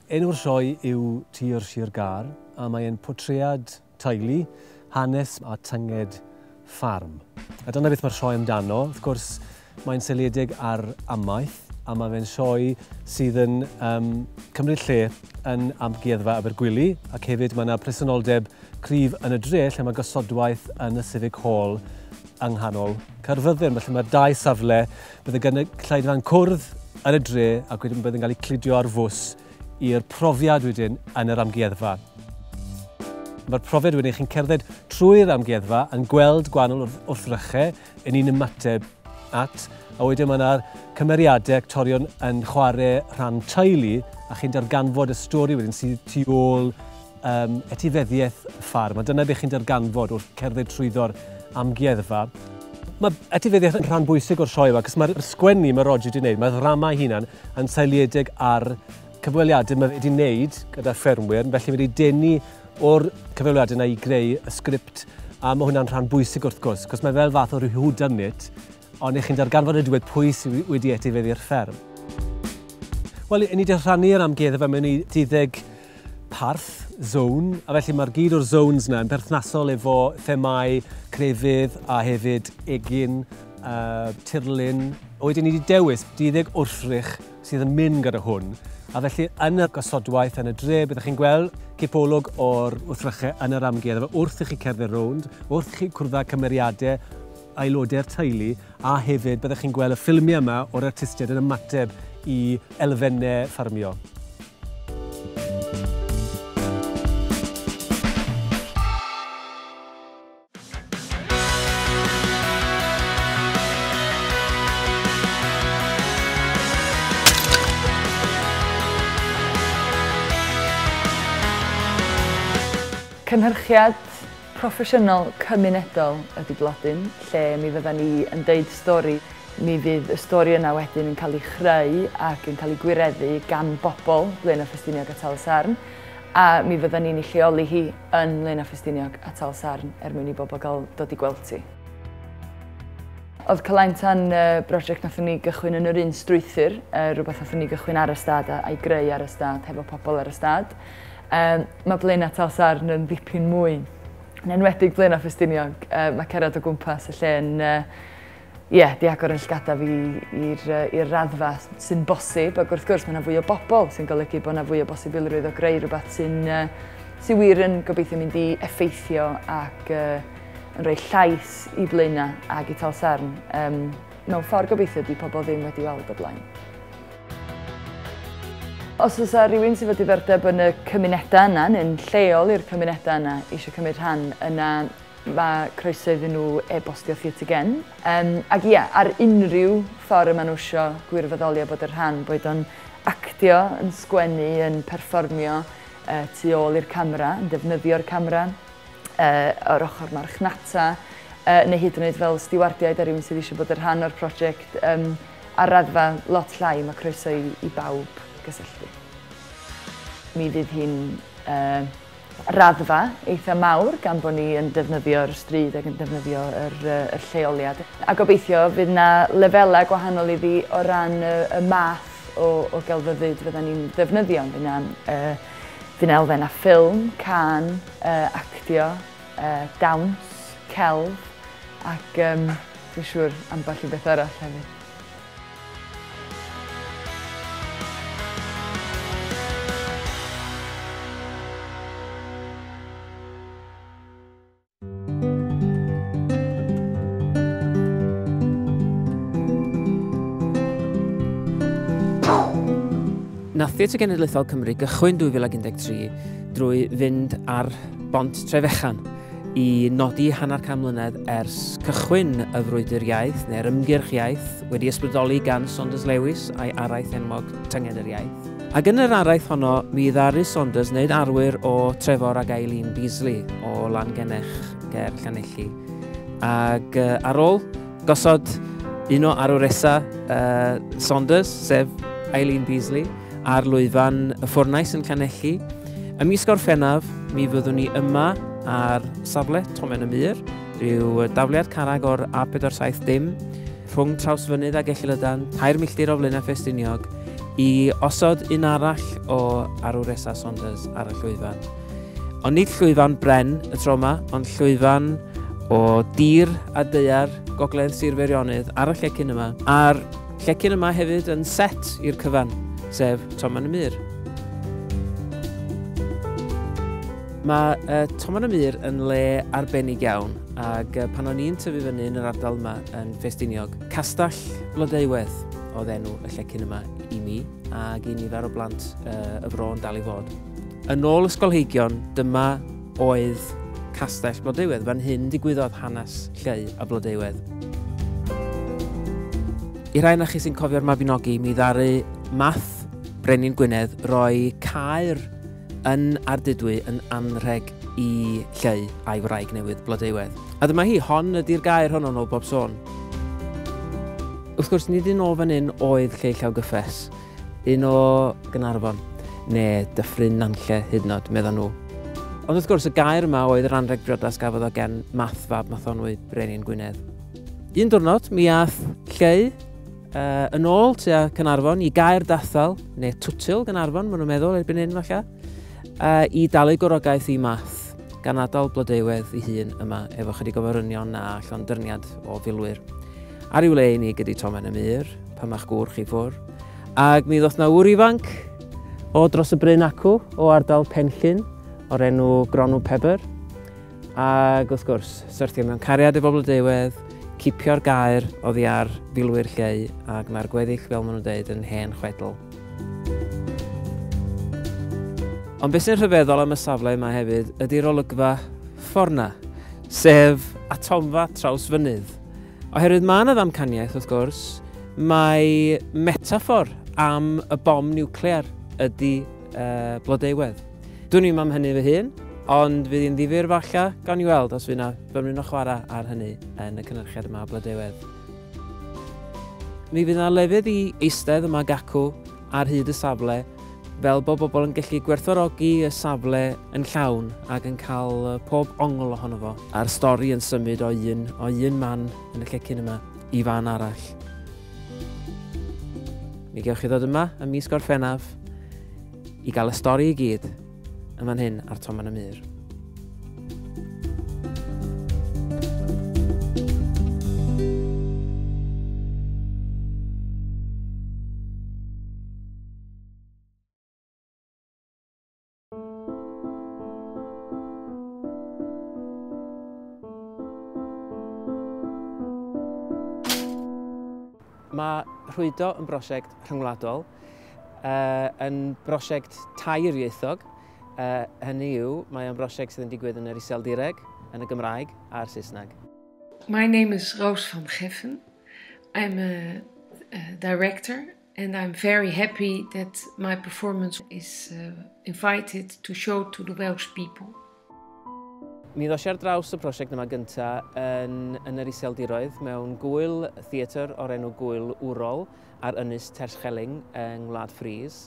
Enw'r sioe yw Tir Sir Gâr, a mae'n portread teulu, hanes a tynged ffarm. A dyna beth mae'r sioe amdano. Wrth gwrs, mae'n seiliedig ar amaeth, a mae fe'n sioe sydd yn cymryd lle yn Amgueddfa Abergwili, ac hefyd mae yna presenoldeb cryf yn y dre lle mae gosodwaith yn y Civic Hall yng nghanol Caerfyrddin. Felly mae'r dau safle, bydd y gynulleidfa'n cwrdd yn y dre ac wedyn bydd yn cael ei cludio ar fws i'r profiad wedyn yn yr amgueddfa. Mae'r profiad wedyn, chi'n cerdded trwy'r amgueddfa yn gweld gwahanol wrthrychau yn un ymateb at, a wedyn mae yna'r cymeriadau actorion yn chwarae rhan teulu a chi'n darganfod y stori wedyn sydd tu ôl etifeddiaeth y ffarm. A dyna beth chi'n darganfod wrth cerdded trwyddo'r amgueddfa. Mae etifeddiaeth yn rhan bwysig o'r sioe yma, cos mae'r sgwennu mae Roger wedi wneud, mae'r ddrama ei hunan yn seiliedig ar cyfweliadau mae wedi wneud gyda ffermwyr, felly mae wedi denu o'r cyfweliadau yna i greu y sgript, a mae hwnna'n rhan bwysig wrth gwrs, cos mae fel fath o ryw whodunit, ond ych chi'n darganfod y diwedd pwy sydd wedi etifeddu'r fferm. Wel, ni wedi rhannu'r amgueddfa mewn i 12 parth, zone, a felly mae'r gyd o'r zones yna yn berthnasol efo themau crefydd a hefyd egin, tirlun. Wedyn ni wedi dewis 12 wrthrych sydd yn mynd gyda hwn, a felly yn y gosodwaith yn y dre byddwch chi'n gweld cipolwg o'r wrthrychau yn yr amgueddfa wrth i chi cerdded rownd, wrth i chi cwrdd â cymeriadau, aelodau'r teulu, a hefyd byddwch chi'n gweld y ffilmiau yma o'r artistiaid yn ymateb i elfennau ffarmio. Cynhyrchiad proffesiynol cymunedol ydy Blodyn, lle mi fyddan ni yn deud stori. Mi fydd y stori yna wedyn yn cael ei chreu ac yn cael ei gwireddu gan bobl Blaenau Ffestiniog a Tal-y-sarn, a mi fyddan ni'n ei lleoli hi yn Blaenau Ffestiniog a Tal-y-sarn er mwyn i bobl gael dod i gweld ti. Oedd Cylain Tan brosiect nathon ni gychwyn yn yr un strwythur, rhywbeth nathon ni gychwyn ar y stad a'i greu ar y stad hefo pobl ar y stad. Mae Blaenau Tal-y-sarn yn ddipyn mwy, yn enwedig Blaenau Ffestiniog. Mae cerdded o gwmpas y lle yn di agor yn llgada fi i'r raddfa sy'n bosib, ac wrth gwrs mae yna fwy o bobl sy'n golygu bod yna fwy o bosibilrwydd o greu rhywbeth sy'n wir yn gobeithio mynd i effeithio ac yn rhoi llais i Blaenau ac i Tal-y-sarn. Mewn ffordd gobeithio di pobl ddim wedi weld o blaen. Os oes rhywun sydd efo diddordeb yn y cymunedau yna, neu'n lleol i'r cymunedau yna, eisiau cymryd rhan, yna mae croeso iddyn nhw e-bostio Theatr Gen. Ac ia, ar unrhyw ffordd y maen nhw isio gwirfoddoli a bod yn rhan, boed o'n actio, yn sgwennu, yn perfformio tu ôl i'r camera, yn defnyddio'r camera, o'r ochr marchnata, neu hyd yn oed fel stiwardiaid a rhywun sydd eisiau bod yn rhan o'r prosiect ar raddfa lot llai, mae croeso i bawb gysylltu. Mi fydd hi'n raddfa eitha mawr gan bod ni yn defnyddio'r stryd ac yn defnyddio yr lleoliad. A gobeithio fydd yna lefelau gwahanol iddi o ran y math o gelfyddyd fyddan ni'n ddefnyddio. Fydd yna elfen a ffilm, cân, actio, dawns, celf ac dwi'n siŵr ambell i beth arall hefyd. Nath Theatr Genedlaethol Cymru gychwyn 2013 drwy fynd ar Bont Trefechan i nodi hanner can mlynedd ers cychwyn y frwydr iaith neu'r ymgyrch iaith wedi ysbrydoli gan Saunders Lewis a'i araith enwog Tynged yr Iaith. Ac yn yr araith honno, mi ddaru Saunders wneud arwyr o Trefor ac Eileen Beasley o Langenech ger Llanelli. Ac ar ôl gosod un o arwresa Saunders, sef Eileen Beasley, ar lwyfan y Ffwrnais yn Llanelli, ym mis Gorffennaf, mi fyddwn ni yma ar safle Tomen y Mur, rhyw dafliad carreg o'r A470, rhwng Trawsfynydd a Gellilydan, 3 milltir o Flaenau Ffestiniog, i osod un arall o arwresa Saunders ar y llwyfan. Ond nid llwyfan bren y tro yma, ond llwyfan o dir a daear Gogledd Sir Feirionnydd ar y llecyn yma. A'r llecyn yma hefyd yn set i'r cyfan, sef Tomen y Mur. Mae Tomen y Mur yn le arbennig iawn, ac pan o'n i'n tyfu fyny yn yr ardal yma yn Ffestiniog, Castell Blodeuwedd oedd enw y llecyn yma i mi ac i nifer o blant y fro yn dal i fod. Yn ôl ysgolheigion, dyma oedd Castell Blodeuwedd. Fan hyn digwyddodd hanes Lleu a Blodeuwedd. I rai na chi sy'n cofio'r Mabinogi, mi ddaru Math Brenin Gwynedd roi caer yn Ardudwy yn anrheg i Lleu a'i wraig newydd Blodeuwedd. A dyma hi, hon ydy'r gaer honno yn ôl bob sôn. Wrth gwrs, nid un o fan hyn oedd Lleu Llaw Gyffes, un o Gaernarfon, neu Dyffryn Nantlle hyd yn oed, medda nhw. Ond wrth gwrs, y gaer yma oedd yr anrheg briodas gafodd o gen Math fab Mathonwy Brenin Gwynedd. Un diwrnod, mi ath Lleu yn ôl tua Caernarfon i Gaer Dathal, neu Twtil Gaernarfon, maen nhw'n meddwl erbyn hyn falle, i dalu gwrogaeth i Math, gan adael Blodeuwedd ei hun yma efo chydig o forynion a llondyrniad o filwyr. Ar i'w le i ni gyda Tomen y Mur, pan ma'ch gŵr chi ffwr. Ac mi ddoth na ŵr ifanc o dros y bryn acw, o ardal Penllyn, o'r enw Gronw Pebr. Ac wrth gwrs, syrthio mewn cariad efo Blodeuwedd, cipio'r gaer oddi ar filwyr Lleu, ac mae'r gweddill, fel maen nhw'n dweud, yn hen chwedl. Ond beth sy'n rhyfeddol am y safle yma hefyd ydy'r olygfa ffordd 'na, sef atomfa Trawsfynydd. Oherwydd mae yna ddamcaniaeth, wrth gwrs, mae metaffор am y bom niwclear ydy Blodeuwedd. Dwn i'm am hynny fy hun, ond fydd hi'n ddifyr falle, gawn ni weld os fydd yna fymryn o chwarae ar hynny yn y cynhyrchiad yma Blodeuwedd. Mi fydd yna lefydd i eistedd yma gacw ar hyd y safle, fel bod bobl yn gallu gwerthfawrogi y safle yn llawn ac yn cael pob ongl ohono fo. A'r stori yn symud o un man yn y llecyn yma i fan arall. Mi gewch chi ddod yma ym mis Gorffennaf i gael y stori i gyd yn fan hyn ar Tomen y Mur. Mae Rhwydo yn brosiect rhyngwladol, yn brosiect tairieithog. Hynny yw, mae o'n brosiect sydd yn digwydd yn yr Iseldireg, yn y Gymraeg a'r Saesneg. My name is Roos van Geffen. I'm a director and I'm very happy that my performance is invited to show to the Welsh people. Mi ddos i ar draws y prosiect yma gynta yn yr Iseldiroedd mewn gwyl theatr o'r enw Gwyl Wrol ar Ynys Terschelling yng Ngwlad Ffris.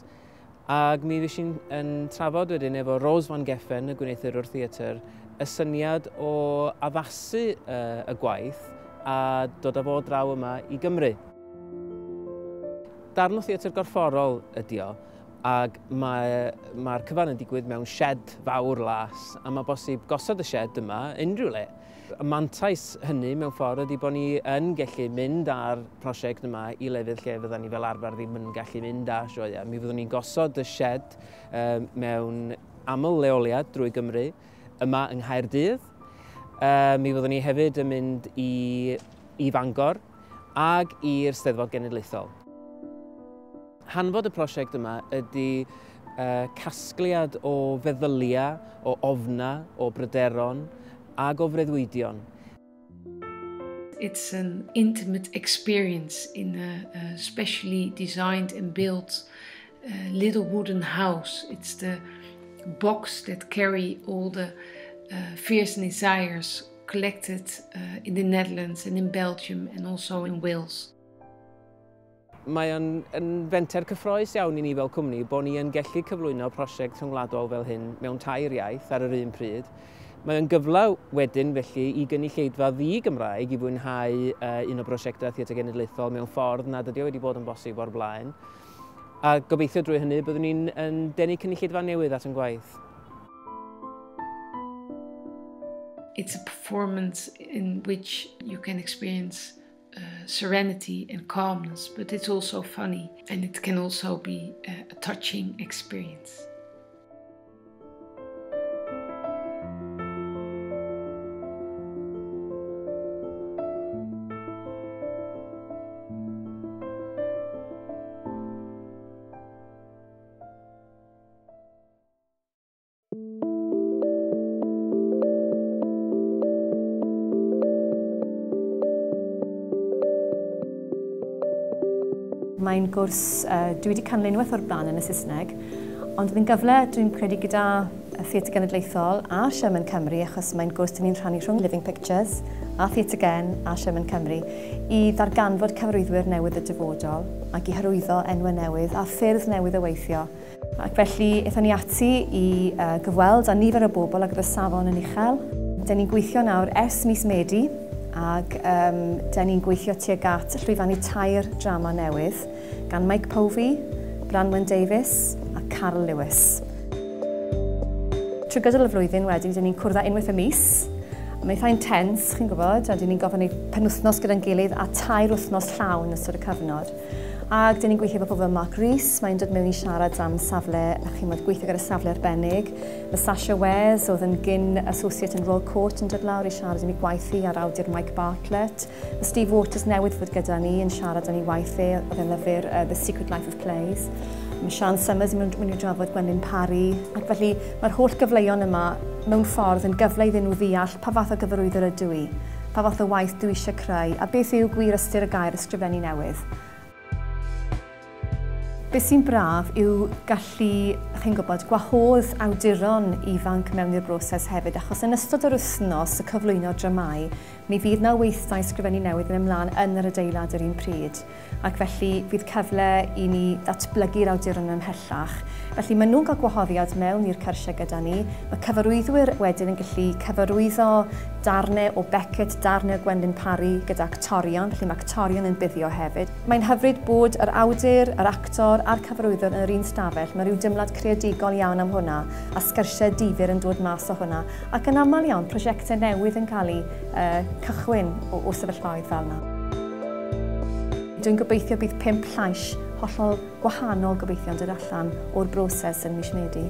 Ac mi fues i'n yn trafod wedyn efo Rose van Geffen, y gwneuthurwr theatr, y syniad o addasu y gwaith a dod â fo draw yma i Gymru. Darn o theatr gorfforol ydi o, ac mae'r cyfan yn digwydd mewn shed fawr las, a mae bosib gosod y shed yma unrhyw le. Y mantais hynny mewn ffordd ydy bod ni yn gallu mynd â'r prosiect yma i lefydd lle fyddan ni fel arfer ddim yn gallu mynd â sioeau. Mi fyddwn ni'n gosod y shed mewn aml leoliad drwy Gymru, yma yng Nghaerdydd. Mi fyddwn ni hefyd yn mynd i Fangor ag i'r Steddfod Genedlaethol. Hanfod y prosiect yma ydy casgliad o feddyliau, o ofna, o bryderon ag o freuddwydion. It's an intimate experience in a specially designed and built little wooden house. It's the box that carry all the fears and desires collected in the Netherlands and in Belgium and also in Wales. Mae o'n yn fenter cyffrous iawn i ni fel cwmni bod ni yn gallu cyflwyno prosiect rhyngwladol fel hyn mewn tair iaith ar yr un pryd. Mae o'n gyfle wedyn felly i gynulleidfa ddi-Gymraeg i fwynhau un o brosiectau Theatr Genedlaethol mewn ffordd nad ydi o wedi bod yn bosib o'r blaen. A gobeithio drwy hynny byddwn ni'n yn denu cynulleidfa newydd at yn gwaith. It's a performance in which you can experience serenity and calmness, but it's also funny and it can also be a touching experience. Mae'n gwrs dwi wedi canlyn unwaith o'r blaen yn y Saesneg, ond oedd yn gyfle dwi'n credu gyda Theatr Genedlaethol a Sherman Cymru, achos mae'n gwrs dyn ni'n rhannu rhwng Living Pictures a Theatr Gen a Sherman Cymru, i ddarganfod cyfarwyddwyr newydd y dyfodol ac i hyrwyddo enwau newydd a ffyrdd newydd o weithio. Ac felly aethon ni ati i gyfweld â nifer o bobl ac oedd y safon yn uchel. Dyn ni'n gweithio nawr ers mis Medi, ac dyn ni'n gweithio tuag at llwyfannu 3 drama newydd gan Mike Povey, Branwen Davies a Carl Lewis. Trwy gydol y flwyddyn wedyn, dyn ni'n cwrdd â unwaith y mis. Mae'n eitha intense, chi'n gwybod, a dyn ni'n gofyn i penwythnos gyda'n gilydd a 3 wythnos llawn yn ystod y cyfnod. Ac dyn ni'n gweithio efo pobl fel Mark Rees, mae'n dod mewn i siarad am safle, a chi'n gwybod, gweithio gyda safle arbennig. Mae Sasha Wes, oedd yn gyn associate yn Royal Court, yn dod lawr i siarad am ei gwaith hi a'r awdur Mike Bartlett. Mae Steve Waters newydd fod gyda ni yn siarad am ei waith e, oedd e'n lyfr The Secret Life of Plays. Mae Sian Summers yn mynd i drafod Gwenlyn Parry. Ac felly mae'r holl gyfleon yma mewn ffordd yn gyfle iddyn nhw ddeall pa fath o gyfarwyddwr ydw i, pa fath o waith dwi eisiau creu, a beth yw gwir ystyr y gair ysgrifennu newydd. Beth sy'n braf yw gallu, chi'n gwybod, gwahodd awduron ifanc mewn i'r broses hefyd, achos yn ystod yr wythnos y cyflwyno dramâu, mi fydd 'na weithdai ysgrifennu newydd yn ymlaen yn yr adeilad yr un pryd. Ac felly fydd cyfle i ni ddatblygu'r awduron ymhellach. Felly maen nhw'n cael gwahoddiad mewn i'r cyrsiau gyda ni. Mae cyfarwyddwyr wedyn yn gallu cyfarwyddo darnau o Beckett, darnau o Gwenlyn Parry gyda actorion, felly mae actorion yn buddio hefyd. Mae'n hyfryd bod yr awdur, yr actor a'r cyfarwyddwr yn yr un stafell. Mae rhyw dymlad creadigol iawn am hwnna, a sgyrsiau difyr yn dod mas o hwnna. Ac yn aml iawn, prosiectau newydd yn cael eu cychwyn o sefyllfaoedd fel yna. Dwi'n gobeithio bydd 5 llais hollol gwahanol gobeithio yn dod allan o'r broses yn mis Medi.